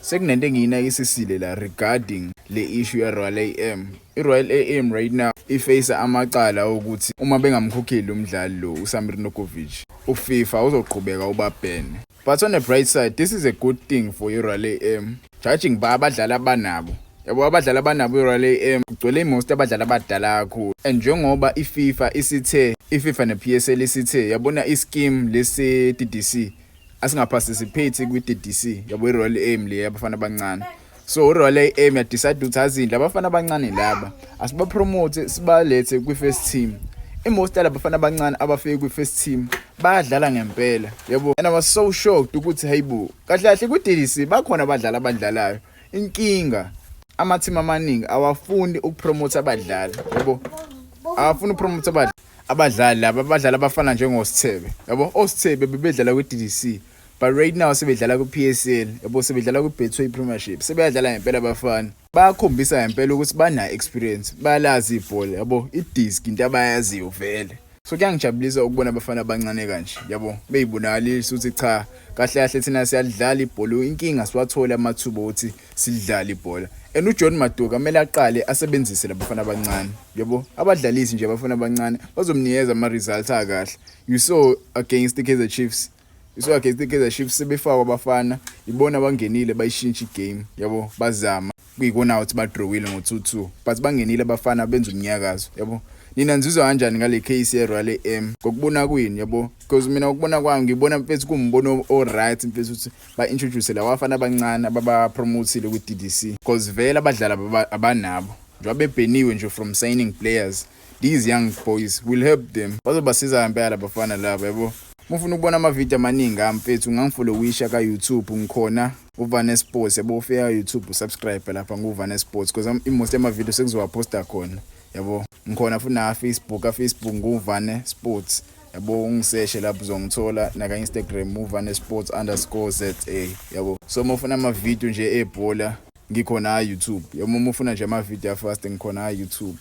Sekunento engiyinakisisile la regarding le issue ye-Royal AM. I-Royal AM right now ifacea amacala okuthi uma bengamkhokheli umdlali lo uSamir Nurkovic, uFIFA uzoqhubeka uba-ban. But on the bright side, this is a good thing for i-Royal AM. Judging by abadlali abanabo. Yabo, abadlali abanabo i-Royal AM kugcwele most abadlali abadala kakhulu. And njengoba iFIFA isithe, iFIFA ne-PSL isithe, yabona ischeme lesi DDC asingaparticipate kwi-DDC, yabo, i-Royal AM le yabafana abancane. So i-Royal AM ya-decide ukuthi azindle abafana abancane laba asibapromote, sibalethe kwi-first team. I-most yalabafana abancane abafike kwi-first team bayadlala ngempela, yabo. And I was so shocked ukuthi hayibo, kahle kahle kwi-DDC bakhona abadlali abadlalayo. Inkinga, ama-team amaningi awafuni ukupromote abadlali, yabo, awafuni ukupromote abadlali laba, abadlali abafana njengoSithebe, yabo. OSithebe bebedlala kwi-DDC, but right now sebedlala kwi-PSL, yabo, sebedlala kwi-Betway Premiership, sebeyadlala ngempela. Abafana bayakhombisa ngempela ukuthi banayo experience, bayalazi ibhola, yabo, idiski into abayaziyo vele. So kuyangijabulisa ukubona abafana abancane kanje, yabo, beyibonakalisa ukuthi cha, kahle kahle thina siyalidlala ibhola, inkinga siwathole amathuba ukuthi silidlale ibhola. And uJohn Maduka kumele aqale asebenzise labafana abancane, yabo, abadlalisi nje abafana abancane, bazomnikeza ama-results akahle. You saw against the Kaizer Chiefs, you saw against the Kaizer Chiefs, sebefakwa abafana, ibona bangenile bayishintsha igame, yabo, bazama kuyikona ukuthi badrawile ngo-2-2, but bangenile abafana benza umnyakazo, yabo. Nina nizizwa kanjani ngale case ye-Royal AM ngokubona kwini, yabo? Because mina ukubona kwami ngibona, mfethu, kuwumbono o-right, mfethu, ukuthi ba-introduce lawa bafana abancane ababapromotile kwi-DDC, because vele abadlali abanabo njengoba bebheniwe nje from signing players, these young boys will help them, bazobasiza ngempela abafana laba, yabo. Uma ufuna ukubona amavidiyo amaningi ami, mfethu, ungangifollowisha ka-YouTube, ngikhona uVane Sports, yabo. Ufika ka-YouTube, usubscribe lapha nguVane Sports, because i-most yamavidiyo sekuzowaposta khona, yabo. Ngikhona futhi na-Facebook, ka-Facebook nguVane Sports, yabo, ungiseshe lapho uzongithola, naka-Instagram uVane Sports_ZA, yabo. So uma ufuna amavidiyo nje ebhola, ngikhona ka-YouTube, yabo. Uma ufuna nje amavidiyo afast, ngikhona ka-YouTube.